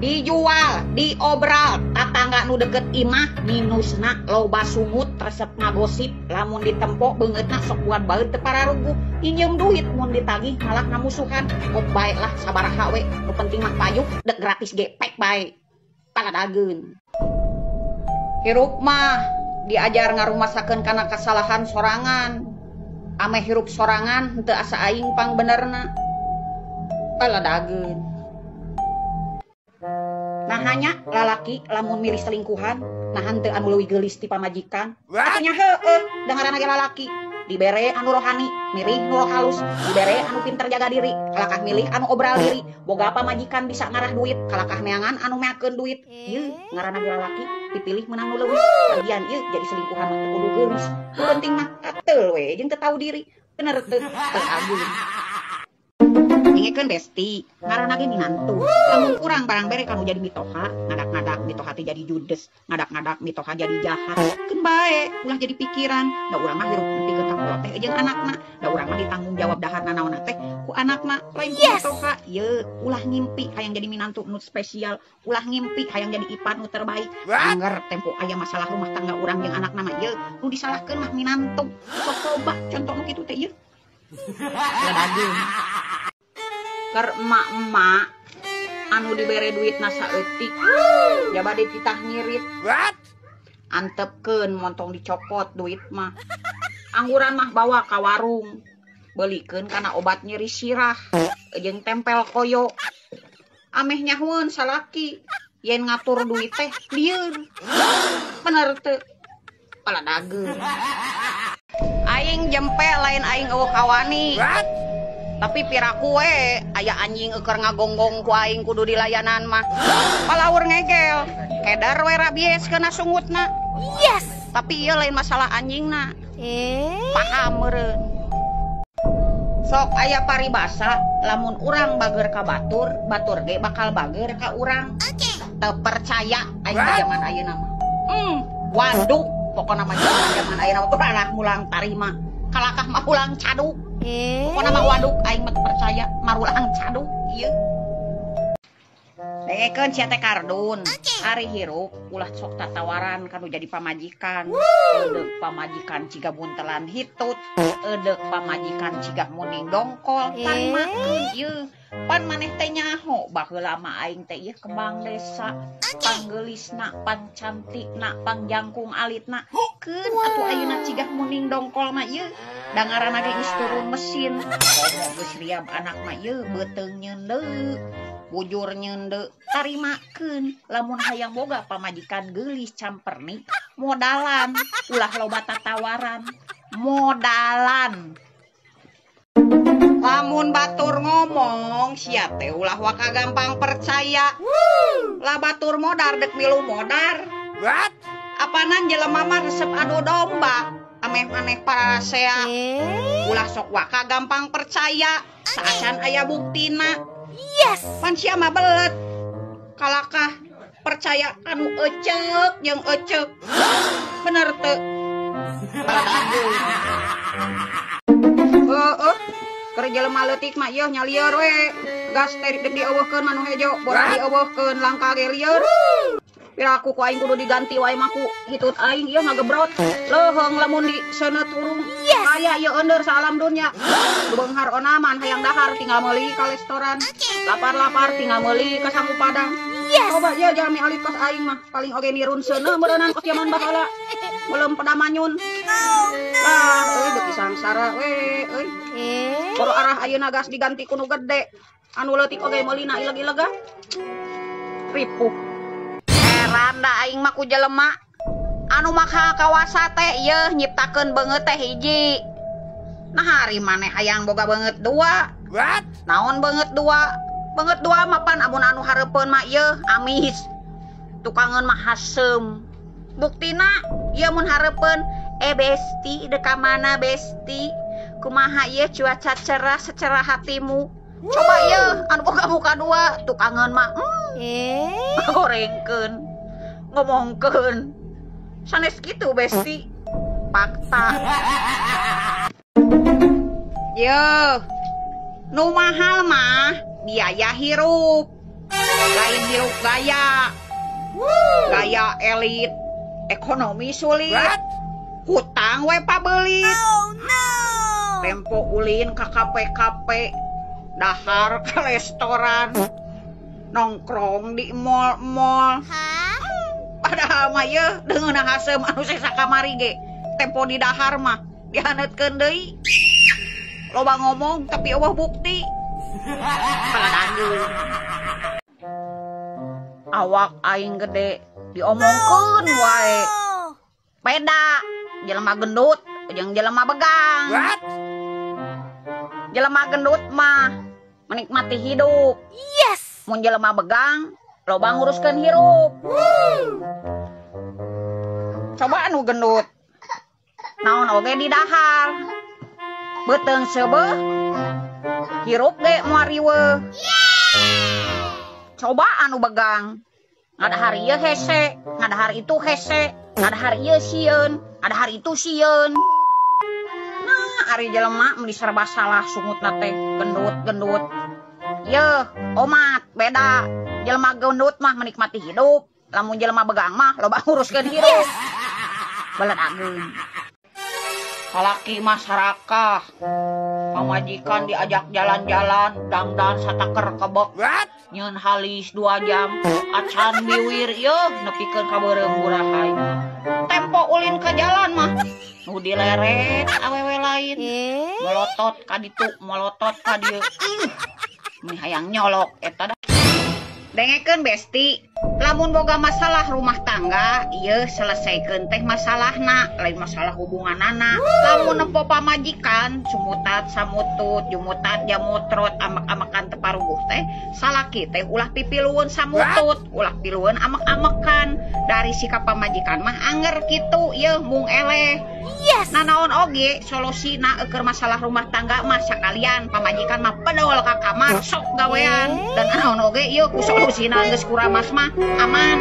Dijual, diobral, tatangga nu deket imah minusna loba sungut resep ngagosip, lamun ditempo beungeutna sok buat baeut teu pararuguh, injem duit mun ditagih malah ngamusuhan. Kok bae lah sabaraha we, nu penting mah payuk dek gratis ge pek bae. Paladageun. Hirup mah diajar ngarumasakeun kana kasalahan sorangan. Ameh hirup sorangan henteu asa aing pang benerna. Paladageun. Nah hanya lalaki lamun milih selingkuhan, nah henteu anu leuwih geulis ti pamajikan. Atunya heueuh, da ngaranna ge lalaki. Dibere anu rohani, milih nu halus, dibere anu pinter jaga diri, kalakah milih anu obral diri, boga pamajikan bisa ngarah duit, kalakah neangan anu meakeun duit. Ieu ngaranna ge lalaki, dipilih menang nu leuwih. Bagian ieu jadi selingkuhan mah teu kudu geulis. Nu penting mah kateul we jeung teu tahu diri. Bener teu? Teu agung. Dengekeun besti, ngaranna ge minantu. Lamun kurang barang bere kanu jadi mitoha, ngadak-ngadak mitoha teh jadi judes, ngadak-ngadak mitoha jadi jahat. Keun bae, ulah jadi pikiran. Da urang mah hirup nepikeun ka kolot teh jeung anakna. Da urang mah ditanggung jawab daharna naonna teh ku anakna, lain ku mitoha. Ye, ulah ngimpi hayang jadi minantu nu spesial, ulah ngimpi hayang jadi ipar nu terbaik. Angger tempo aya masalah rumah tangga urang jeung anakna mah ye, nu disalahkeun mah minantu. Sok coba contoh nu kitu teh ye. Ladageun. Keur emak-emak anu dibere duit na saeutik jaba dititah ngirit. What? Antepkeun montong dicopot duit mah. Angguran mah bawa ka warung. Beulikeun kana obat nyeri sirah jeung tempel koyo. Ameh nyahueun salaki yen ngatur duit teh lieur. Bener teu? Paladageun. Aing jempe lain aing eueuh kawani. What? Tapi piraku we aya anjing eueur ngagonggong ku aing kudu dilayanan mah. Palaur ngegel, kedar we rabies kena sungutna. Yes. Tapi ieu lain masalah anjingna. Paham meureun. Sok aya paribasa lamun urang bager ka batur, batur ge bakal bager ka urang. Teu percaya aing mah jaman ayeuna mah. Waduh, pokona mah jaman ayeuna mah ulah mulang tarima. Kalakah mah ulang caduk. Pokona mah waduk aing mah percaya marulang caduk ieu. Dengekeun sia teh kardun. Ari hirup ulah sok tatawaran kanu jadi pamajikan. Eudek pamajikan ciga buntelan hitut, eudek pamajikan ciga muning dongkol, tarimakeun ieu. Pan maneh teh nyaho baheula mah aing teh ieu kembang desa, panggeulisna, pancantikna, pangjangkung alitna. Keun atuh ayeuna ciga muning dongkol mah ieu. Da ngaranna ge geus turun mesin. Komo geus riab anak mah ieu beuteung nyeundeu, bujur nyeundeu. Tarimakeun lamun hayang boga pamajikan geulis camperni, modalan, ulah loba tatawaran, modalan. Lamun batur ngomong sia teh ulah waka gampang percaya. Lah batur modar dek milu modar. What? Apanan jelema mah resep adu domba, ameh maneh parasea. Ulah sok waka gampang percaya, saacan aya buktina. Yes. Pan sia mah belet. Kalakah percaya kanu ecek jeung ecek. Bener teu? Heueuh. Keur jelema leutik mah ieu nya lieur we. Gas teh dek dieuweuhkeun mah nu hejo, borak dieuweuhkeun langka ge lieur. Piraku ku aing kudu diganti wae mah ku hitut aing ieu ngagebrot. Leuheung lamun di seuneut hurung. Yes. Aya ieu eundeur saalam dunya. Nu beunghar onaman hayang dahar tinggal meuli ka restoran. Lapar-lapar tinggal meuli ka sangu padang. Yes. Coba ieu jalmi alit kos aing mah paling oge nirun seuneu meureunnan kos jaman baheula. Belum pedamanyun. Lah euy beuki sangsara we euy. Boro arah ayeuna gas diganti ku nu gede. Anu leutik oge meulina ileg-ilega. Ripuh. Heran da aing mah ku jelema anu maka kawasa teh ieu nyiptakeun beungeut teh hiji. Nah hari maneh hayang boga beungeut dua. What? Naon beungeut dua? Beungeut dua mah pan amun anu hareupeun mah ieu amis. Tukangeun mah haseum. Buktina ieu mun hareupeun besti dek ka mana besti? Kumaha ieu cuaca cerah secerah hatimu. Coba ieu anu boga muka dua tukangeun mah gorengkeun, ngomongkeun. Sanes kitu besti. Fakta. Yeuh, nu mahal mah biaya hirup. Lain hirup gaya. Gaya elit, ekonomi sulit. Hutang we pabelit. Oh no. Tempo ulin ka kafe-kafe, dahar ke restoran, nongkrong di mall-mall. Padahal mah yeuh deungeunna haseum anu sesa kamari ge. Tempo di dahar mah dihaneutkeun deui. Loba ngomong tapi eueuh bukti. Paladanggeun. Awak aing gede diomongkeun wae. Beda jelema gendut jeung jelema begang. Jelema gendut mah menikmati hidup. Yes. Mun jelema begang loba nguruskeun hirup. Coba anu gendut. Naon oge di dahar. Beuteung seubeuh. Hirup ge moal riweuh. Coba anu begang. Ngadahar ieu hese, ngadahar itu hese, ngadahar ieu sieun, ngadahar itu sieun. Nah, ari jelema mun diserba salah sungutna teh gendut-gendut. Yeuh, omat beda. Jelema gendut mah menikmati hidup, lamun jelema begang mah loba nguruskeun hirup. Baladageun. Salaki mah sarakah. Pamajikan diajak jalan-jalan, dangdan sataker kebek. Nyeun halis 2 jam, acan biwir yeuh nepikeun ka beureum burahay. Tempo ulin ka jalan mah nu dileret awewe lain. Molotot ka ditu, molotot ka dieu. Meni hayang nyolok eta dah. Dengekeun besti, lamun boga masalah rumah tangga, ieu selesaikeun teh masalahna, lain masalah hubunganana. Lamun nempo pamajikan, sumutat samutut, jumutat jamutrot, amek-amekan teu paruguh teh, salaki teh ulah pipilueun samutut, ulah pilueun amek-amekan. Dari sikap pamajikan mah anger kitu, ieu mung eleh. Yes. Nanaon oge solusina eueur masalah rumah tangga mah sakalian pamajikan mah pedol ka kamar sok gawean. Dan naon oge ieu ku solusina geus kuramas mah aman.